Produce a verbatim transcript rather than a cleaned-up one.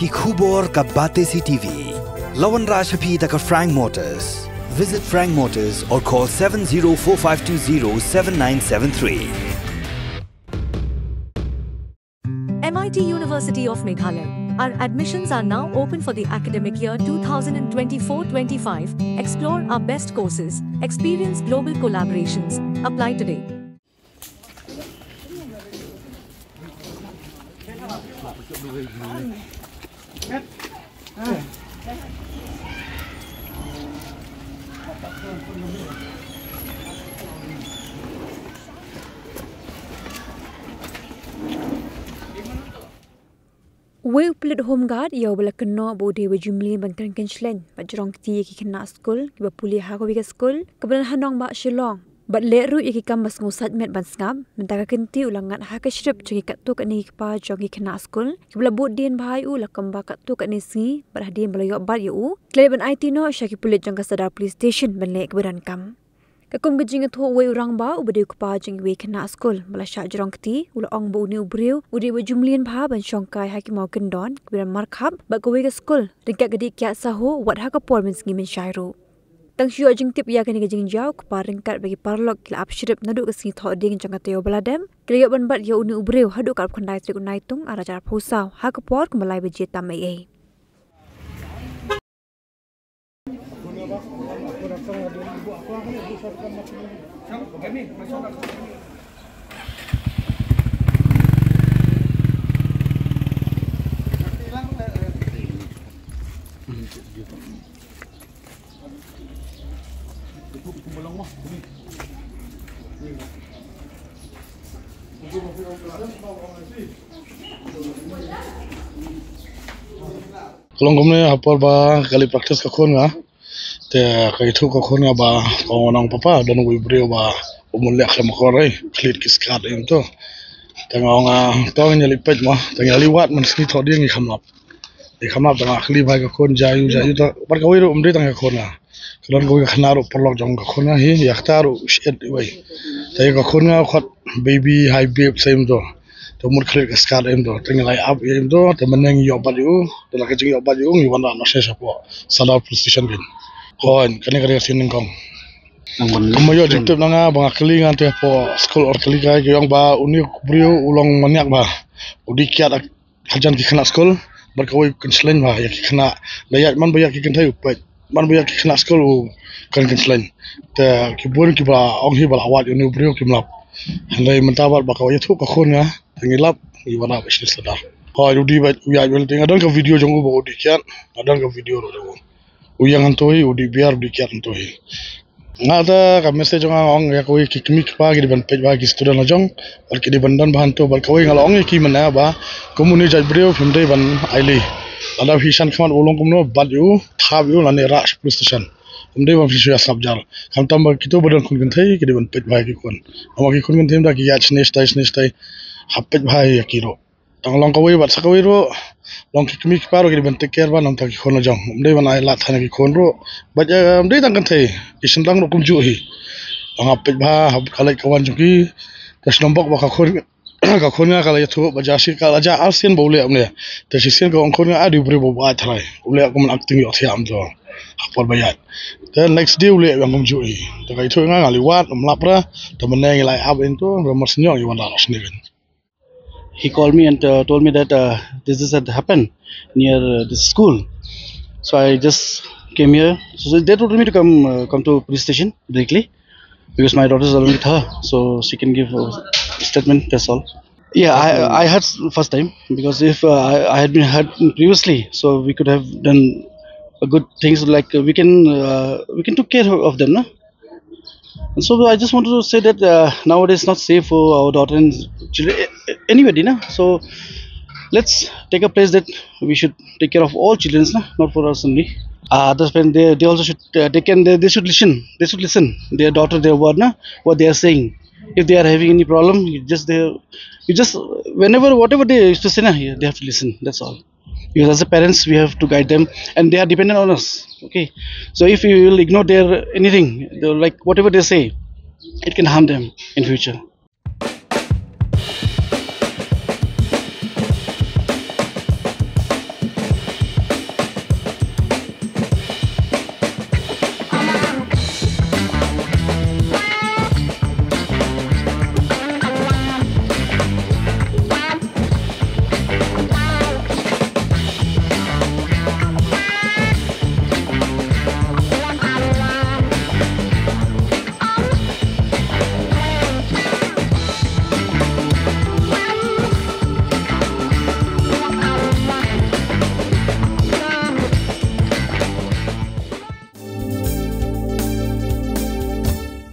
Ki khubor ka Batesi T V. La wanrah sha phi da ka Frank Motors. Visit Frank Motors or call seven zero four five two zero seven nine seven three. M I T University of Meghalaya. Our admissions are now open for the academic year two thousand twenty-four twenty-five. Explore our best courses, experience global collaborations. Apply today. Uwei u pulit Home Guard ïa uba la kynnoh ba u dei uba ju mlien ban kren kynshlei bad jrong kti ïa ki khynnah skul kiba pule ha kawei ka skul kaba don ha nongbah Shillong. Bad leh ruh ïa ki kam ba sngewsih met ban sngap, mynta ka kynti u la ngat ha ka shrip jong ki katto katne ki kpa jong ki khynnah skul kiba la bud dien bha ïa u la kumba katto katne sngi bad hadien ba la ïoh bat ïa u, ki la leit ban aiti noh sha ki pulit jong ka Sadar Police Station ban leh kaba donkam. Ka kum ka jingïathuh uwei u rangbah uba dei u kpa jong iwei i khynnah skul ba la shah jrong kti u la ong ba une u briew u dei uba ju mlien bha ban shongkai ha ki mawkyndon kiba don markhap bad kawei ka skul ryngkat ka dih kiad sahuh wat ha ka por mynsngi mynshai ruh. Tang shu ïoh jingtip ïa kane ka jingjaw, kpa ryngkat bad ki paralok ki la ap shrip naduh ka sngi Thohdieng jong ka taïew ba la dep. Ki la ïoh ban bat ïa une u briew haduh ka arphew khyndai tarik u Naitung arhajar arphew saw ha ka por kumba lai baje tam eiei. Ka long kumne, ha por ba ka leit practice ka khun nga, te ka ïathuh ka khun nga ba ka ong, "Papa, don uwei u briew ba u mut leh khlem akor, eh, khlieh ki skat ïa u to." Te nga ong, "Ah, to ngin ïa leit peit mo, te ngin ïa leit wad, man sngi Thohdieng ngin kham lap." Te kham lap te nga kylli bha ïa ka khun, jia aiu, jia aiu, te bad kawei ruh ym dei tang ka khun nga. Ka don kawei ka khynnah ruh paralok jong ka khun nga hi, ïa kata ruh u shait iwei. Te ïa ka khun nga u khot baby hi babe sha ïing to. Te u mut khlieh ka skat ïing to. Te ngi la ïa ap ïa ïing to, te mynne ngi ïoh bat ïa u, te la ka jingïoh bat ïa u ngi wanrah noh sha shapoh Sadar Police Station kein. Hooid, kane ka dei ka sien nyngkong. Kumba ïoh jingtip na nga ba nga kylli, nga te hapoh skul or kylli kai, ki ong ba une u briew u long maniak bha. U dih kiad hajan ki khynnah skul bad kawei u kynslem bha ïa ki khynnah. La ïaid man ba ïaid ki kynthei u peit, man ba ïaid ki khynnah skul u kren kynslem. Te ki bun kiba ong hi ba la wad ïa une u briew kim lap. Hynrei mynta bad ba ka ïathuh ka khun nga, te ngi lap, ngi wanrah beit sha Sadar. Hooid, u dih beit, u ïaid beit, te nga don ka video jong u ba u dih kiad, nga don ka video ruh jong u. U ïeng hangto hi, u dih biar, u dih kiad hangto hi. Nga ta ka message jong nga, nga ong ïa kawei ki kmie ki kpa ki dei ban peit bha ïa ki student la jong, bad ki dei ban don bha hangto, bad kawei nga la ong ïa ki mynne ba kum une u jait briew phim dei ban ailad. Lada phi shah khmat u long kumno, bat ïa u, thap ïa u lane rah sha police station. Phim dei ban phi shu ïa sngap jar. Khamtam ba kito ba don khun kynthei ki dei ban peit bha ïa ki khun. Namar ki khun kynthei mynta ki ïaid shane shatai shane shatai. Hap peit bha ïa ki ruh. Tang long kawei bad sa kawei ruh, long ki kmie ki kpa ruh ki dei ban take care bha na bynta ki khun la jong. Ym dei ban ailad than ïa ki khun ruh. Bad, eh, ym dei tang kynthei, ki shynrang ruh kumjuh hi. Long hap peit bha ha ka leit ka wan jong ki. Te shu nang bok ba ka khun, ka khun nga ka la ïathuh ba jia shi, ka la jia arsien ba u leh kumne. Te shisien ka ong khun nga, ah, dei u briew ba u ba ai tharai. U leh kum acting ïoh thiah kumto ha por ba ïaid. Te next day u leh ïa kumjuh hi. Te ka ïathuh nga, nga leit wad, ym lap re. Te mynne ngi la ïa ap ïa ïing to, ba mar shen ïoh ngi wanrah noh shane kein. He called me and, uh, told me that, uh, this, this had happened near, uh, this school. So I just came here. So they told me to come, uh, come to police station directly because my daughter is along with her, so she can give a statement. That's all. Yeah, I, I heard first time because if, uh, I, I had been heard previously, so we could have done a good things like, uh, we can, uh, we can took care of them, no? And so I just wanted to say that, uh, nowadays it's not safe for our daughter and children, a- a- anybody, na? So let's take a place that we should take care of all children, na? Not for us only. Uh, others parents, they, they also should, uh, they can, they, they should listen. They should listen their daughter, their word, na? What they are saying. If they are having any problem, you just, they, you just, whenever, whatever they used to say, na, they have to listen. That's all. Because as a parents, we have to guide them, and they are dependent on us. Okay, so if we will ignore their anything, they're like, whatever they say, it can harm them in future.